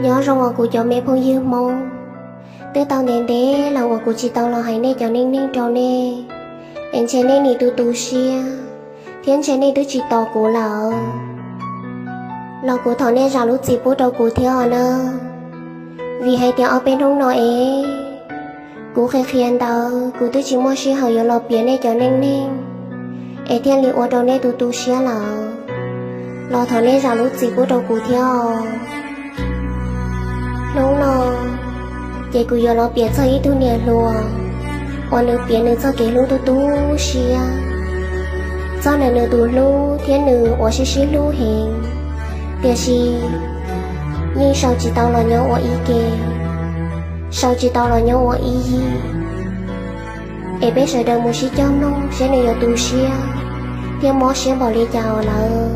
Nyob zoo os kuv cov me phooj ywg Hmoob, twb tau ntev ntev lawm uas kuv tsis tau los hais nej cov neej neeg rau nej, es ntshe nej nim tu tu siab, thiab ntshe nej twb tsis tos kuv lawm. Los kuv thov nej zam lub txim pub rau kuv thiab os nawb, vim hais tias ob peb hnub no es kuv qhia qhia ntawd kuv twb tsis muaj sij hawm yuav los piav nej cov neej neeg, es thiaj li ua rau nej tu tu siab lawm. Los thov nej zam lub txim pub rau kuv thiab os. Hnub no ces kuv yuav los piav txog ib tug niam hluas uas nws piav nws txoj kev hlub tu tu siab, txog ntawm nws tus hlub thiab nws uas sib sib hlub heev, tiam sis yeej sau tsis tau los nyob ua ib ke, sau tsis tau los nyob ua ib yig. Es peb sawv daws mus sib cog mloog saib nws yuav tu siab thiab mob siab npaum li cas os lawm.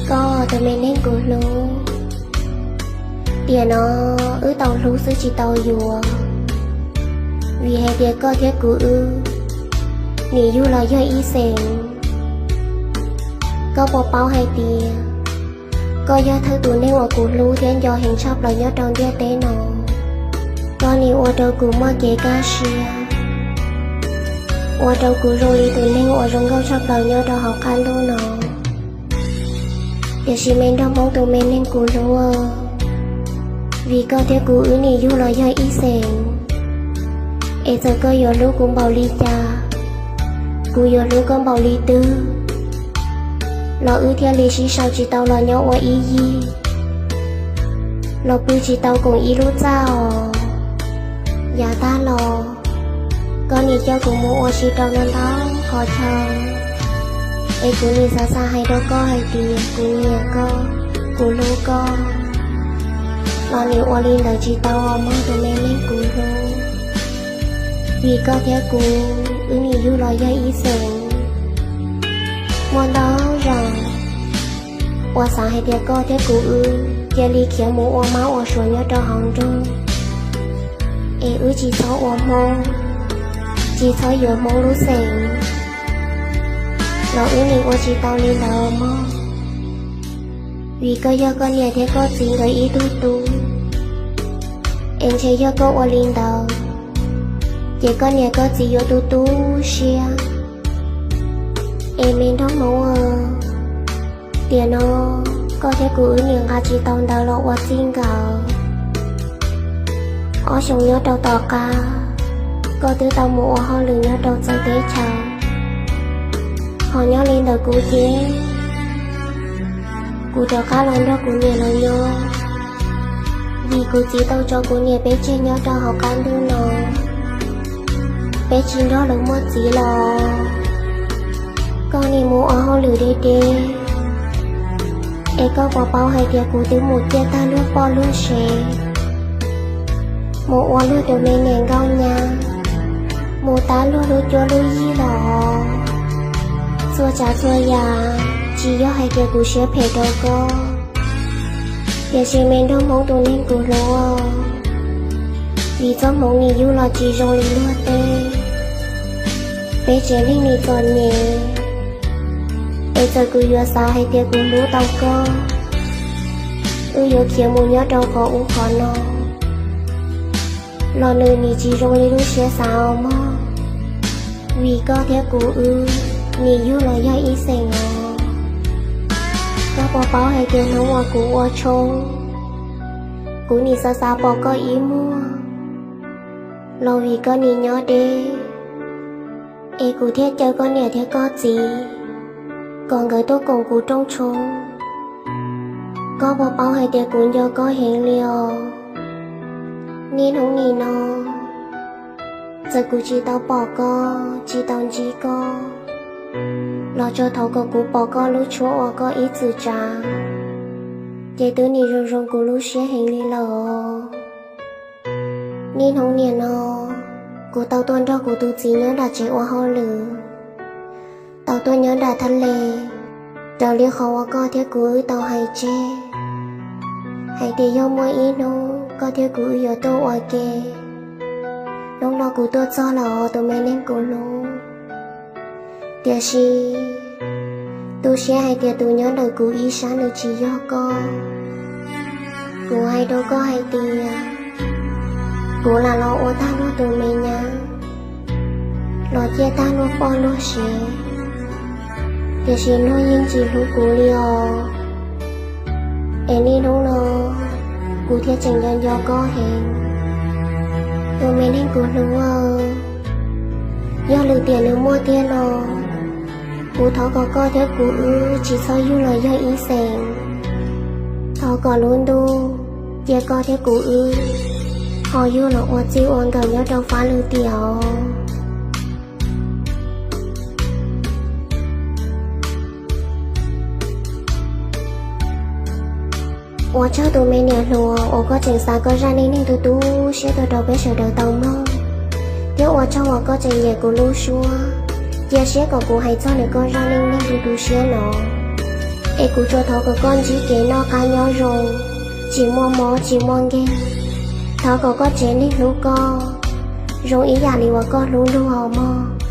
Koj tus me neeg kuv hlub, tiam no wb tau hlub xwb tsis tau yuav, vim hais tias koj thiab kuv wb nim yug los yog ib xeem. Koj puas paub hais tias koj yog thawj tus neeg uas kuv hlub thiab nco heev tshaj plaws nyob rau ntiaj teb no. Koj nim ua rau kuv muaj kev kaj siab, ua rau kuv zoo li tus neeg uas zoo nkauj tshaj plaws nyob rau hauv qab ntuj no. Tiam sis me nraug Hmoob tus me neeg kuv hlub, vim koj thiab kuv wb nim yug los yog ib xeem, es txawm koj yuav hlub kuv npaum li cas, kuv yuav hlub koj npaum li twg, los wb thiaj li sib sau tsis tau los nyob ua ib yig, los pw tsis tau koom ib lub txaj os. Yav tag los koj nim coj kuv mus ua si rau ntau ntau qhov chaw, es kuv nim xav xav hais rau koj hais tias kuv nyiam koj, kuv hlub koj, los nim ua li ntawd tsis tau os mog tus me neeg kuv hlub. Vim koj thiab kuv wb nim yug los yog ib xeem, muaj ntau zaus uas xav hais tias koj thiab kuv wb cia li khiav mus ua mab ua suav nyob rau hauv nroog, es wb tsis txhob ua Hmoob, tsis txhob yuav Hmoob lub xeem, los wb nim ua tsis tau li ntawd mog. Vim koj yog koj niam thiab koj txiv nkawd ib tug tub, es ntshe yog koj ua li ntawd, ces koj niam koj txiv yuav tu tu siab. Es me nraug Hmoob, tiam no koj thiab kuv wb nim nqa tsis tau ntawv los ua txij nkawm. Ob xyoos nyob rau tom qab, koj twb tau mus ua hauj lwm nyob rau txawv teb chaws, ho nyob li ntawm kuv ces kuv rov qab los nrog kuv niam lawv nyob, vim kuv txiv tau tso kuv niam peb tseg nyob rau hauv qab ntuj no, peb tsis nrog lawv muaj txiv los. Koj nim mus ua hauj lwm deb deb, es koj puas paub hais tias kuv twb mus ciaj tag luag poj luag sev, mus ua luag tus me niam nkauj nyab, mus tab luag lub cuab lub yig los. Txhua tsav txhua yam tsis yog hais tias kuv siab phem rau koj, tiam sis me nraug Hmoob tus neeg kuv hlub, vim txoj hmoov nim yug los tsis zoo li luag tej, peb tsev neeg nim txom nyem, es txawm kuv yuav xav hais tias kuv hlub tau koj, wb yuav khiav mus nyob rau qhov ub qhov no, los nws nim tsis zoo li lub siab xav os mog, vim koj thiab kuv wb nim yug los yog ib xeem os. Koj puas paub hais tias hnub uas kuv ua tshoob, kuv nim xav xav pom koj ib muag, los vim koj nim nyob deb, es kuv thiaj caw koj niam thiab koj txiv kom nkawd tuaj koom kuv rooj tshoob. Koj puas paub hais tias kuv nco koj heev li os. Niaj hnub nim no, txawm kuv tsis tau pom koj, tsis tau ntsib koj, los tsuas thov kom kuv pom koj lub tshuab uas koj ib txwm tsav, ces twb nim zoo zoo kuv lub siab heev li lawm os. Niaj hnub nim no, kuv tau tuaj nrog kuv tus txiv nyob nram tsev ua hauj lwm, tau tuaj nyob nram thaj les, raws li qhov uas koj thiab kuv wb tau hais tseg, hais tias yog muaj ib hnub koj thiab kuv wb yuav tuaj ua ke. Hnub no kuv tuaj txog lawm os tus me neeg kuv hlub. Tiam sis Tu siab hais tias tus nyob ntawm kuv ib sab nws tsis yog koj. Kuv hais rau koj hais tias kuv lam los ua tag luag tus me nyab, los ciaj tag luag poj luag sev, tiam sis luag yeej tsis hlub kuv li os. Es niaj hnub no kuv thiaj tseem nco nco koj heev, tus me neeg kuv hlub. Yog lwm tiam nws muaj tiag no, kuv thov kom koj thiab kuv wb tsis txhob yug los yog ib xeem. Thov kom lub ntuj cia koj thiab kuv wb ho yug los ua txij ua nkawm nyob rau fab lwm tiam os. Ua tsaug tus me niam hluas uas koj tseem xa koj zaj neej neeg tu tu siab tuaj rau peb sawv daws tau mloog, thiab ua tsaug uas koj tseem nyiam kuv lub suab, cia siab kom kuv hais txog ntawm koj zaj neej neeg tu tu siab no. Es kuv tsuas thov kom koj ntsib kev noj qab nyob zoo, tsis muaj mob tsis muaj nkeeg. Thov kom koj tsev neeg hlub koj zoo ib yam li uas koj hlub luag os mog.